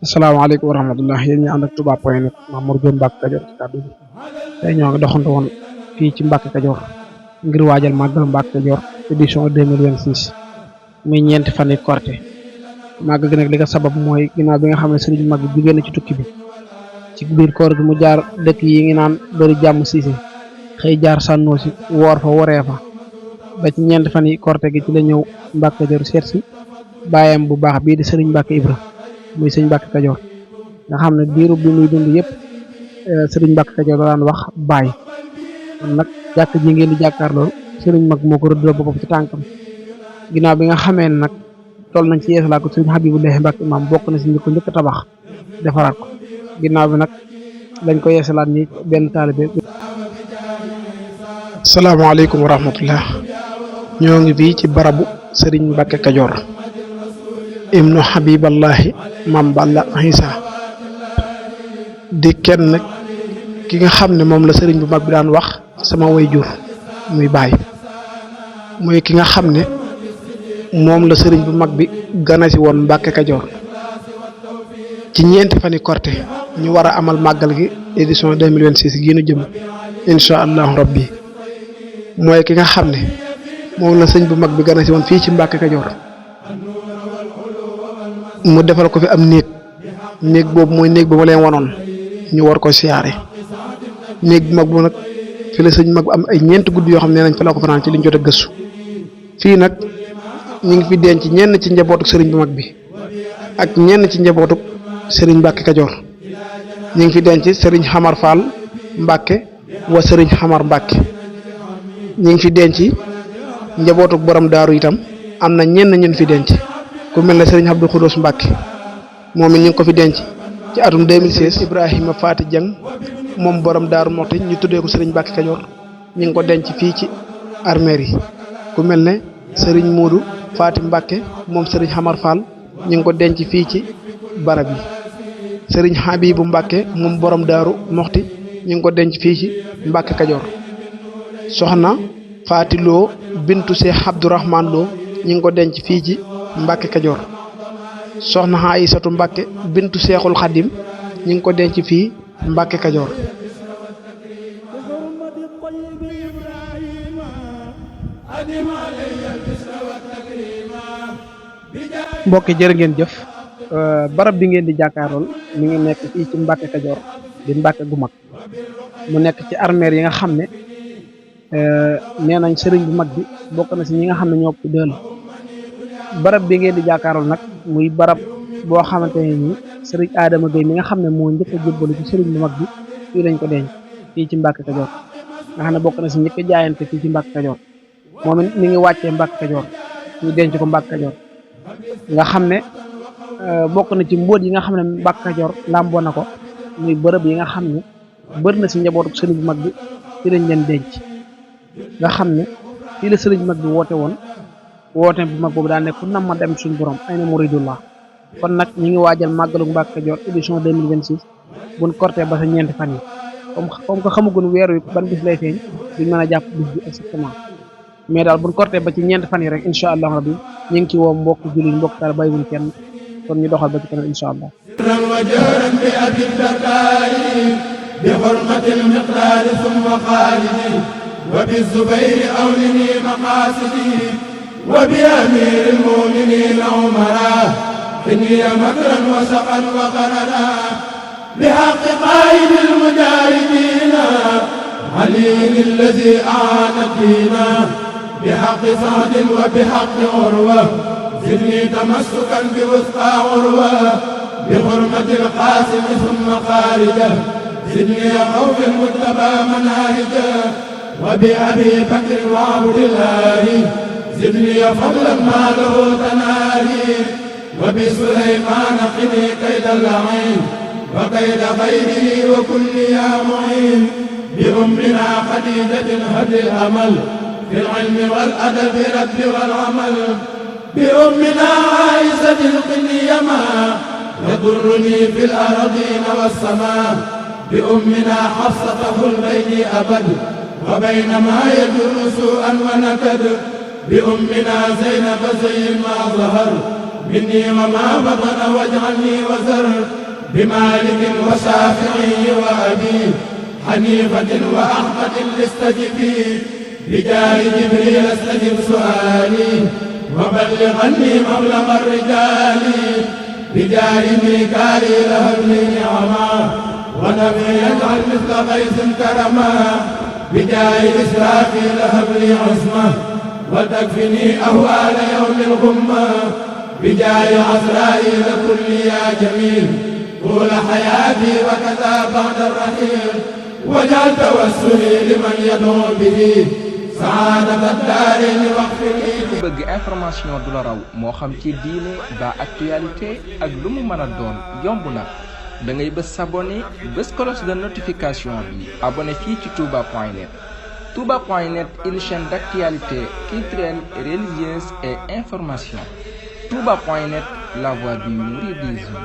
asalaamaaleykum wa rahmatulah yéen ñi ànd ak Touba point net Mamour Diop Mbacke Kajoor ci kàddu gi tey ñoo ngi doxantu woon fii ci Mbacke Kajoor ngir waajal màggal Mbacke Kajoor édition 2026 muy ñeenti fan yi korte màggal gi nag li ko sabab mooy ginnaaw bi nga xam ne sëriñ mag bi jugee na ci tukki bi ci biir koor gi mu jaar dëkk yi ngi naan bëri jàmm siise xëy jaar sànnoo si woor fa woree fa ba ci ñeenti fan yi korte gi ci la ñëw Mbacke Kajoor seet si bàyyam bu baax bii di sëriñ Mbacke Ibra muy sëñ Mbacke Kajoor nga xam ne diiru bi muy dund yëpp sëriñ Mbacke Kajoor daan wax baay kon nag jàkk ji ngeen di jàkkaar loolu sëriñ mag moo ko rëddal boppam ci tànkam ginnaaw bi nga xamee ne nag toll nañ ci yeesalaat ko sëriñ Habibullahi Mbacke imaam bokk na si ñi ko njëkk a tabax defaraat ko ginnaaw bi nag lañ ko yeesalaat ni benn taalibe. salaamaaleykum wa rahmatullah ñoo ngi fii ci barabu sëriñ Mbacke Kajoor ibnu Habiballahi Mam Balla Isa di kenn ki nga xam ne moom la sëriñ bu mag bi daan wax sama way jur muy baay mooy ki nga xam ne moom la sëriñ bu mag bi gana si woon Mbacke Kajoor ci ñeenti fani korte ñu war a amal màggal gi édition 2026 gi nu jëm incha allahu rabbi mooy ki nga xam ne moom la sëriñ bu mag bi gana si woon fii ci Mbacke Kajoor mu defal ko fi am néeg boobu mooy néeg ba ma leen wanoon ñu war ko siyaare néeg bu mag bu nag fi la sëñ mag bu am ay ñeenti guddi yoo xam ne nañ fa la ko fanaan ci liñ jot a gëstu fii nag ñu ngi fi denc ñenn ci njabootu sëriñ bu mag bi ak ñenn ci njabootu sëriñ Mbacke Kajoor ñu ngi fi denc sëriñ Xamar Fall Mbacke wa sëriñ Xamar Mbacke ñu ngi fi denc njabootu borom daaru itam am na ñenn ñun fi denc ku mel ne sëriñ Abdou Khoudous Mbacke moom it ñu ngi ko fi denc ci atum 2016 Ibrahima Faati Jang moom borom daaru Moxti ñu tuddee ko sëriñ Mbacke Kajoor ñu ngi ko denc fii ci armeer yi ku mel ne sëriñ Moodu Faati Mbacke moom sëriñ Xamar Fall ñu ngi ko denc fii ci barab yi sëriñ Habibu Mbacke moom borom daaru Moxti ñu ngi ko denc fii ci Mbacke Kajoor soxna Faati Lo bintu Cheikh Abdourahman Lo ñu ngi ko denc fii ci Mbacke Kajoor soxna Aysatu Mbacke bintu Seexul Xadim ñu ngi ko denc fii Mbacke Kajoor mbokki jërë ngeen jëf barab bi ngeen di jàkkaarool mi ngi nekk fii ci Mbacke Kajoor di Mbacke gu mag mu nekk ci armeer yi nga xam ne nee nañ sëriñ bu mag bi bokk na si ñi nga xam ne ñoo ko dël barab bi ngeen di jàkkaarool nag muy barab boo xamante ne nii sëriñ Adama Gueye mi nga xam ne moo njëkk a jébbalu ci sëriñ bu mag bi fii lañ ko denc fii ci Mbacke Kajoor nga xam ne bokk na si njëkk a jaayante fii ci Mbacke Kajoor moom it mi ngi wàccee Mbacke Kajoor ñu denc ko Mbacke Kajoor nga xam ne bokk na ci mbóot yi nga xam ne Mbacke Kajoor làmboo na ko muy bërëb yi nga xam ne bëri na si njabootu sëriñ bu mag bi fii lañ leen denc nga xam ne fii la sëriñ bu mag bi woote woon woote bu mag boobu daa nekk fu nam ma dem suñu borom ay na muridullah kon nag ñi ngi waajal màggalu Mbacke Kajoor édition 2026 buñ kortee ba sa ñeenti fan yi comme que xamagun weer wi ban bis lay feeñ duñ mën a jàpp bis bi exactement mais daal buñ kortee ba ci ñeenti fan yi rek incha allah rabbi ñu ngi ci woo mbokk jullit mbokk taal bàyyiwuñ kenn kon ñu doxal ba ci kanam incha allah bi hurmatil miqdaari summa xaalidi wa bi zubayri awlini maqaasidi wa bi amiiril mu'miniina umara xiniya makran wa saqan wa qarara bi haqqi qaa'idil mujaahidiina aliyin allazi aana diina bi haqqi saadin wa bi haqqi urwa zidni tamassukan bi wusqa urwa bi hurmatil qaasimi summa xaarija زدني خوف المتبى مناهجا وبأبي بكر وعبد الله زدني فضلا ما له تنالي وبسليمان قني كيد اللعين وكيد غيره وكل يا معين بأمنا خديجة هدي الأمل في العلم والأدب رب والعمل بأمنا عائشة قني يما يضرني في الأرضين والسماء بأمنا حفصة البين أبد وبينما يجر سوءا ونكد بأمنا زينب زين ما ظهر مني وما بطن واجعلني وزر بمالك وشافعي وأبي حنيفة وأحمد لاستجبي بجاه جبريل استجب سؤالي وبلغني مبلغ الرجال بجاه ميكائيل هب لي نعما ونبي يجعل مثل غيث كرما بجاه إسرافيل هب لي عصمة وتكفني أهوال يوم الغمة بجاه عزرائيل كل يا جميل طول حياتي وكذا بعد الرحيل وجعل توسلي لمن يدعو به سعادة الدارين واغفر لي. ku bëgg information du la raw moo xam ci diine ba actualité ak lu mu mën a doon yomb na da ngay bës s'abonner bës cloche de notification bi abonné fii ci touba.net. touba.net une chaîne d'actualité culturelle, religieuse et information. touba.net, la voix du mouridisme.